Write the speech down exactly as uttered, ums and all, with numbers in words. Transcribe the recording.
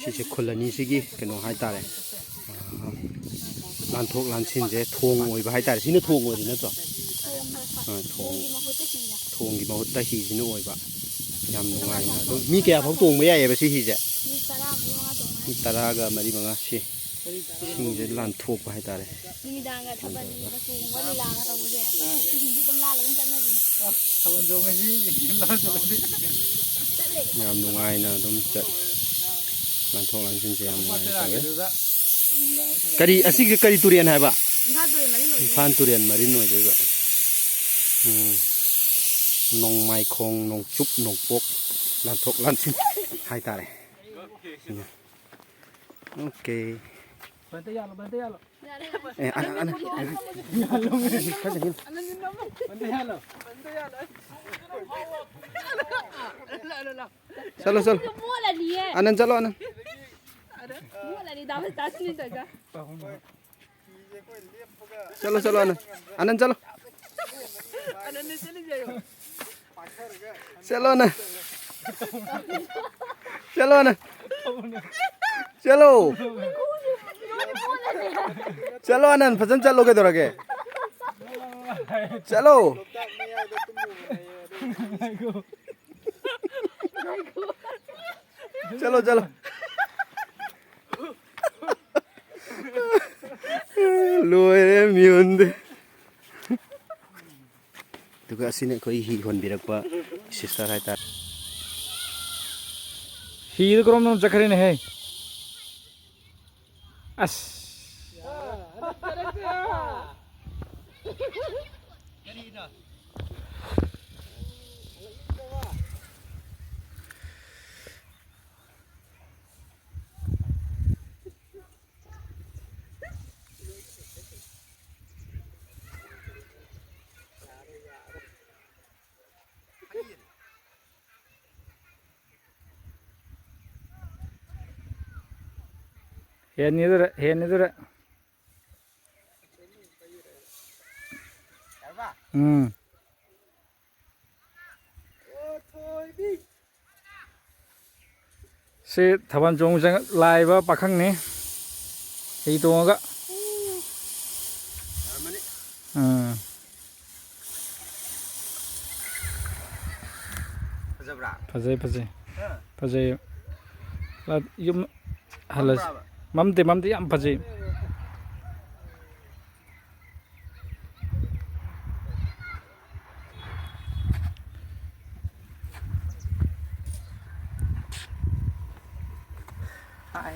ꯁꯤꯁꯦ ꯈꯨꯜ ꯑꯅꯤꯁꯤꯒꯤ ꯀꯩꯅꯣ ꯍꯥꯏꯇꯥꯔꯦ, ꯑꯥ, ꯂꯥꯟꯊꯣꯛ ꯂꯥꯟꯁꯤꯟꯁꯦ ꯊꯣꯡ ꯑꯣꯏꯕ ꯍꯥꯏꯇꯥꯔꯦ꯫ ꯁꯤꯅ ꯊꯣꯡ ꯑꯣꯏꯔꯤ ꯅꯠꯇ꯭ꯔꯣ? ꯑꯥ, ꯊꯣꯡ, ꯊꯣꯡꯒꯤ ꯃꯍꯨꯠꯇ ꯍꯤꯁꯤꯅ ꯑꯣꯏꯕ꯫ ꯌꯥꯝ ꯅꯨꯡꯉꯥꯏꯅ ꯑꯗꯨꯝ ꯃꯤ ꯀꯌꯥ ꯐꯥꯎ ꯇꯣꯡꯕ ꯌꯥꯏꯌꯦꯕ ꯁꯤ ꯍꯤꯁꯦ? ꯃꯤ ꯇꯔꯥ ꯃꯔꯤ ꯃꯉꯥ ꯇꯣꯡꯕ ꯌꯥꯏ꯫ ꯃꯤ ꯇꯔꯥꯒ ꯃꯔꯤ ꯃꯉꯥ꯫ ꯁꯤ ꯏꯁꯤꯡꯁꯦ ꯂꯥꯟꯊꯣꯛꯄ ꯍꯥꯏꯇꯥꯔꯦ꯫ ꯅꯨꯃꯤꯗꯥꯡꯒ ꯊꯥꯕꯜ ꯃꯆꯨꯒꯨꯝꯕ ꯂꯤꯂꯥꯒ ꯇꯧꯕꯁꯦ, ꯁꯤꯁꯤꯡꯁꯦ ꯑꯗꯨꯝ ꯂꯥꯜꯂ ꯑꯗꯨꯝ ꯆꯠꯅꯕꯤꯅꯤ꯫ ꯊꯥꯕꯜ ꯆꯣꯡꯉꯗꯤ ꯂꯥꯟ ꯆꯠꯂꯗꯤ꯫ ꯆꯠꯂꯦ꯫ ꯌꯥꯝ ꯅꯨꯡꯉꯥꯏꯅ ꯑꯗꯨꯝ ꯆꯠ-, ꯂꯥꯟꯊꯣꯛ ꯂꯥꯟꯁꯤꯟꯁꯦ ꯌꯥꯝ ꯅꯨꯡꯉꯥꯏꯅ ꯇꯧꯋꯦ꯫ ꯀꯔꯤ, ꯑꯁꯤꯒꯤ ꯀꯔꯤ ꯇꯨꯔꯦꯟ ꯍꯥꯏꯕ? ꯏꯝꯐꯥꯜ ꯇꯨꯔꯦꯜ ꯃꯔꯤꯟ ꯑꯣꯏꯗꯣꯏꯅꯤ꯫ ꯏꯝꯐꯥꯜ ꯇꯨꯔꯦꯜ ꯃꯔꯤꯟ ꯑꯣꯏꯗꯣꯏꯕ꯫ ꯎꯝ꯫ ꯅꯣꯡꯃꯥꯏꯈꯣꯡ, ꯅꯣꯡꯆꯨꯞ, ꯅꯣꯡꯄꯣꯛ, ꯂꯥꯟꯊꯣꯛ ꯂꯥꯟꯁꯤꯟ ꯍꯥꯏꯇꯥꯔꯦ꯫ ꯎꯝ꯫ ꯑꯣꯀꯦ꯫ ꯕꯟꯇ ꯌꯥꯜꯂꯣ, ꯕꯟꯇ ꯌꯥꯜꯂꯣ꯫ ꯑꯦ, ꯑꯅꯟ, ꯑꯅꯟ, ꯑꯅꯟ꯫ ꯌꯥꯜꯂꯣ꯫ ꯈꯔ ꯆꯪꯁꯤꯜꯂꯨ꯫ ꯕꯟꯇ ꯌꯥꯜꯂꯣ꯫ ꯆꯠꯂꯣ, ꯆꯠꯂꯣ꯫ ꯃꯣꯠꯂꯅꯤꯌꯦ꯫ ꯑꯅꯟ, ꯆꯠꯂꯣ, ꯑꯅꯟ꯫ ꯃꯣꯠꯂꯅꯤ, ꯗꯥ ꯇꯥꯁꯤꯟ ꯇꯧꯔꯒ꯫ ꯆꯠꯂꯣ, ꯆꯠꯂꯣ, ꯑꯅꯟ꯫ ꯑꯅꯟ, ꯆꯠꯂꯣ꯫ ꯑꯅꯟꯅ ꯆꯠꯂꯤꯁꯦ ꯌꯦꯡꯉꯣ꯫ ꯆꯠꯂꯣ, ꯑꯅꯟ꯫ ꯆꯠꯂꯣ, ꯑꯅꯟ꯫ ꯆꯠꯂꯣ꯫ ꯆꯠꯂꯣ, ꯑꯅꯟ, ꯐꯖꯅ ꯆꯠꯂꯣ, ꯀꯩꯗꯧꯔꯒꯦ? ꯆꯠꯂꯣ꯫ ꯆꯠꯂꯣ, ꯆꯠꯂꯣ꯫ ꯂꯣꯏꯔꯦ, ꯃꯤꯍꯨꯟꯗꯤ꯫ ꯑꯗꯨꯒ ꯑꯁꯤꯅ ꯑꯩꯈꯣꯏ ꯍꯤ ꯍꯣꯟꯕꯤꯔꯛꯄ sister ꯍꯥꯏꯇꯥꯔꯦ꯫ ꯍꯤꯗꯨ ꯀꯔꯣꯝꯗꯅꯣ ꯆꯠꯈ꯭ꯔꯦꯅꯦꯍꯦ꯫ ꯑꯁ꯫ ꯍꯦꯟꯅꯤꯗꯨꯔ, ꯍꯦꯟꯅꯤꯗꯨꯔ꯫ ꯎꯝ꯫ ꯁꯤ ꯊꯥꯕꯜ ꯆꯣꯡ ꯆꯪ-, ꯂꯥꯛꯏꯕ ꯄꯥꯈꯪꯅꯤ꯫ ꯍꯤ ꯇꯣꯡꯉꯒ꯫ ꯎꯝ꯫ ꯐꯖꯕ꯭ꯔꯥ? ꯐꯖꯩ, ꯐꯖꯩ꯫ ꯍꯥ? ꯐꯖꯩ꯫ ꯂꯥ-, ꯌꯨꯝ ꯍꯜꯂꯁꯤ꯫ ꯃꯝꯕ꯭ꯔꯥꯕ? ꯃꯝꯗꯦ, ꯃꯝꯗꯦ, ꯌꯥꯝ ꯐꯖꯩ꯫ Hi.